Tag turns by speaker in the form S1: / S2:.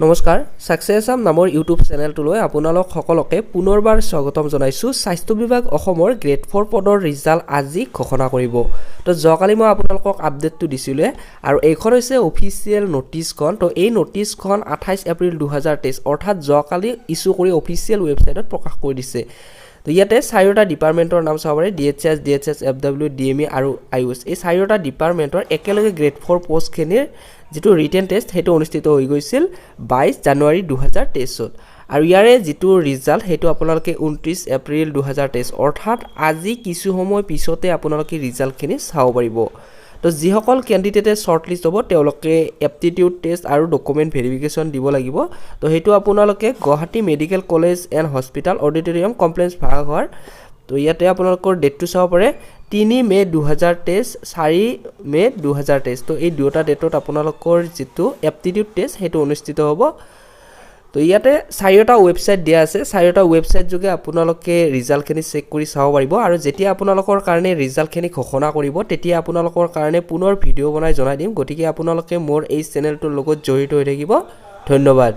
S1: নমস্কাৰ, ছাকচেছ আছাম নামৰ ইউটিউব চেনেলটোলৈ আপোনালোক সকলোকে পুনৰবাৰ স্বাগতম জনাইছোঁ। স্বাস্থ্য বিভাগ অসমৰ গ্ৰেড ফ'ৰ পদৰ ৰিজাল্ট আজি ঘোষণা কৰিব। তো যোৱাকালি মই আপোনালোকক আপডেটটো দিছিলোঁৱে আৰু এইখন হৈছে অফিচিয়েল ন'টিছখন। তো এই ন'টিছখন 28 এপ্ৰিল 2023, অৰ্থাৎ যোৱাকালি ইছ্যু কৰি অফিচিয়েল ৱেবছাইটত প্ৰকাশ কৰি দিছে। তো ইয়াতে চাৰিওটা ডিপাৰ্টমেণ্টৰ নাম চাব পাৰে, DHS, DHS F W, DME আৰু আয়ুষ। এই চাৰিওটা ডিপাৰ্টমেণ্টৰ একেলগে গ্ৰেড ফ'ৰ পষ্টখিনিৰ যিটো ৰিটেন টেষ্ট, সেইটো অনুষ্ঠিত হৈ গৈছিল 22 জানুৱাৰী 2023ত আৰু ইয়াৰে যিটো ৰিজাল্ট, সেইটো আপোনালোকে 29 এপ্ৰিল 2023, অৰ্থাৎ আজি কিছু সময় পিছতে আপোনালোকে ৰিজাল্টখিনি চাব পাৰিব। তো যিসকল কেণ্ডিডেটে শ্বৰ্ট লিষ্ট হ'ব, তেওঁলোকে এপ্টিটিউড টেষ্ট আৰু ডকুমেণ্ট ভেৰিফিকেশ্যন দিব লাগিব। তো সেইটো আপোনালোকে Guwahati medical college and hospital, auditorium complex, ভাড়াঘৰ। তো ইয়াতে আপোনালোকৰ ডেটটো চাব পাৰে, 3 মে' 2023, 4 মে' 2023। তো এই দুয়োটা ডেটত আপোনালোকৰ যিটো এপ্টিটিউড টেষ্ট, সেইটো অনুষ্ঠিত হ'ব। তো ইয়াতে চাৰিওটা ৱেবছাইট দিয়া আছে। চাৰিওটা ৱেবছাইট যোগে আপোনালোকে ৰিজাল্টখিনি চেক কৰি চাব পাৰিব আৰু যেতিয়া আপোনালোকৰ কাৰণে ৰিজাল্টখিনি ঘোষণা কৰিব, তেতিয়া আপোনালোকৰ কাৰণে পুনৰ ভিডিঅ' বনাই জনাই দিম। গতিকে আপোনালোকে মোৰ এই চেনেলটোৰ লগত জড়িত হৈ থাকিব। ধন্যবাদ।